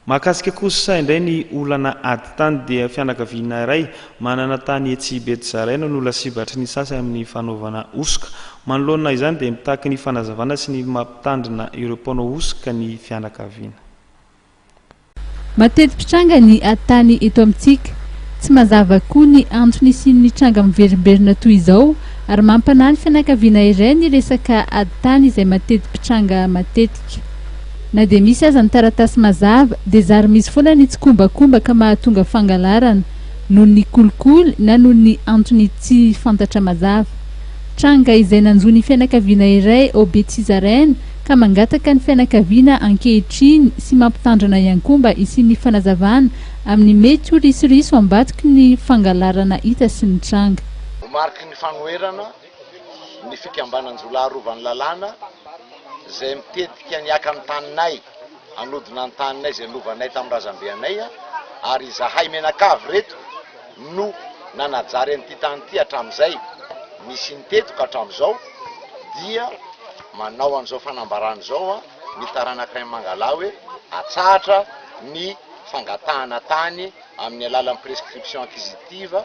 Mahakasika kosa indray ny olana ady tany dia fianakaviana iray manana tany etsy Betizaraina no lasibatry ny sasany amin'ny fanaovana hosoka. Manoloana izany dia mitaky ny fanazavana sy ny mampitandrina ireo mpanao hosoka ny fianakaviana. Mateti-pitranga ny ady tany eto amintsika. Tsy mazava koa ny antony hisian'ny tranga miverimberina toy izao ary mampanahy ny fianakaviana iray ny resaka ady tany izay mateti-pitranga matetika. Na dia misy aza ny taratasy mazava dia zary misy foana ny tsikombakomba ka mahatonga fangalarana noho ny kolikoly na noho ny antony tsy fantatra mazava. Tranga izay nanjo ny fianakaviana iray ao Betsizaraina ka mangataka ny fianakaviana ankehitriny sy mampitandrina ihany koa mba hisian'ny fanazavana amin'ny mety ho risoriso ambadiky ny fangalarana hita sy nitranga. Ho mariky ny fanoherana ny fikambanan-jiolahy arovan'ny lalàna izay mitetika ny haka ny taninay, hanodina ny taninay izay lovanay tamin'ny razambeanay, ary izahay mianakavy ireto no nanajary an'ity tany ity hatramin'izay nisiany teto ka hatramin'izao, dia manao an'izao fanambarana izao ny taranak'i Rainimangalahy hoe atsahatra ny fangatahana tany amin'ny alalan'ny prescription acquisitive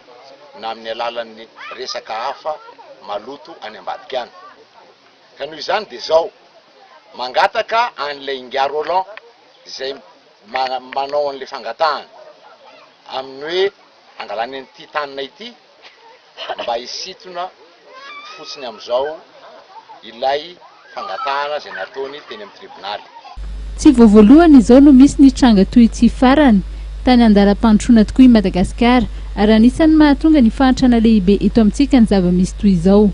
na amin'ny alalan'ny resaka hafa maloto any ambadika any. Ka noho izany dia izao, mangataka an'ilay ingahy Roland izay manao an'ilay fangatahana amin'ny hoe hangalany an'ity taninay ity mba hisintona fotsiny amin'izao ilay fangatahana izay nataony teny amin'ny tribonaly. Tsy vao voalohany izao no misy ny tranga toy ity farany. Tany andalam-pandrosoana tokoa i Madagasikara ary anisan'ny mahatonga ny fahantrana lehibe eto amintsika ny zava-misy toy izao.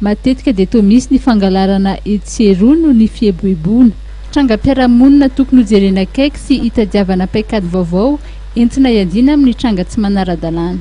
Matetika dia toa misy ny fangalarana etsy sy eroa noho ny fieboeboana. Trangam-piarahamonina tokony hojerena akaiky sy hitadiavana paikady vaovao entina hiadiana amin'ny tranga tsy manara-dalàna.